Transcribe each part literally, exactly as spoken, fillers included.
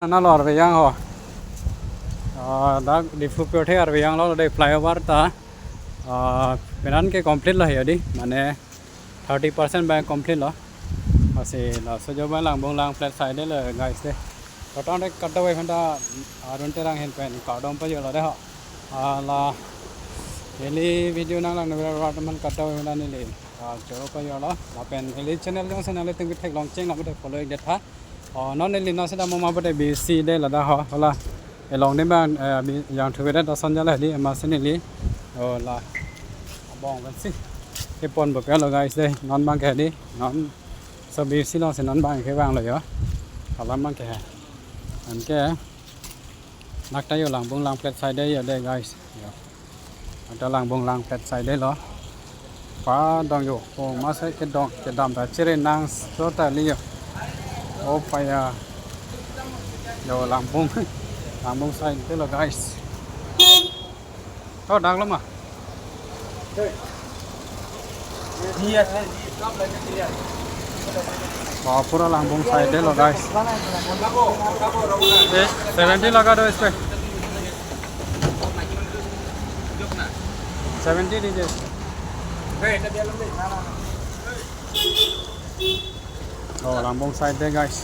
Nalo arve jang ho. Ah, dak Diphu pi othe arve janglo dei flyover ta. Ah, penang ke complete lo he dei. Mane thirty percent bang complete lo. Lasi laso jo bang Langbung lang flat side lo guys dei. Kotong dei kado bang phanta Arun Terang ahin pen kardom pajirlo dei ho. Ah, la neli video nanglang nang rat man kado bang phanta neli. Ah, jo pajirlo. Lapen neli channel jongsi nanglitum ketheklong cheng lapen follow ik det tha. Oh, non neli non seta mo ma bote busy dei ladak ho, hala. Elong dei bang, eh, bi-, jangthu vedet ason jala dei, amatsi neli. Oh, la. Abong pensi. Kepon bo pelo guys dei, non bang ke dei, non. So busy longsi non bang ke bang lo jo. Hala bang ke. Anke. Dak ta jo Langbung lang flat side dei jo dei guys. Jo. Dak ta Langbung lang flat side dei lo. Padong jo. Oh, masa kedong kedam ta chere nangso ta li jo. Oh, paya. Jo Langbung. Langbung side dei lo guys. Oh, dak lo ma. Wah, pura Langbung side dei lo guys. Eh, seventy laga do ispeh. Seventy dije. Oh, Langbung side dei guys.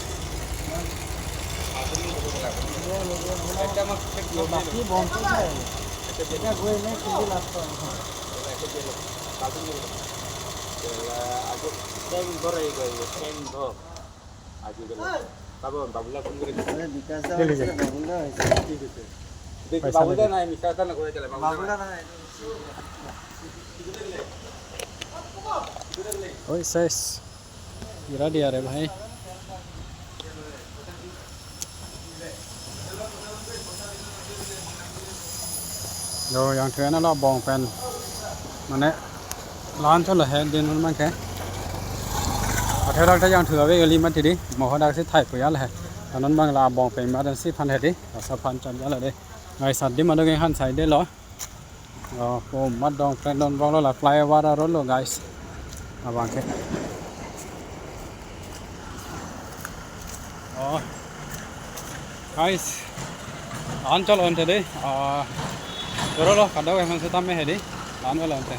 আরে বিকাশ দা, ঠিক আছে। বাবুল দা নাই, মিছা কথা নকয়, বাবুল দা নাই। Oi, ses. Kira dia re bhai. Jo, jangthu an lo abong pen. Mane, la-an cholo he, dei non bang ke. Athe dak ta jangthu ave kali mati dei. Mo ho daksi thai pu jala he. Non bang la abong pen ma dan si phan he dei. Asa phan cham jala dei. Ngai sat dei ma do ke han side dei lo. Oh, oh, mat dong pen don bang lo la flyover aro lo guys. Abang ke. Oh. Guys. La-an cholo ante dei. Ah. Cholo lo kado bang phanta setame he dei. La-an cholo ante.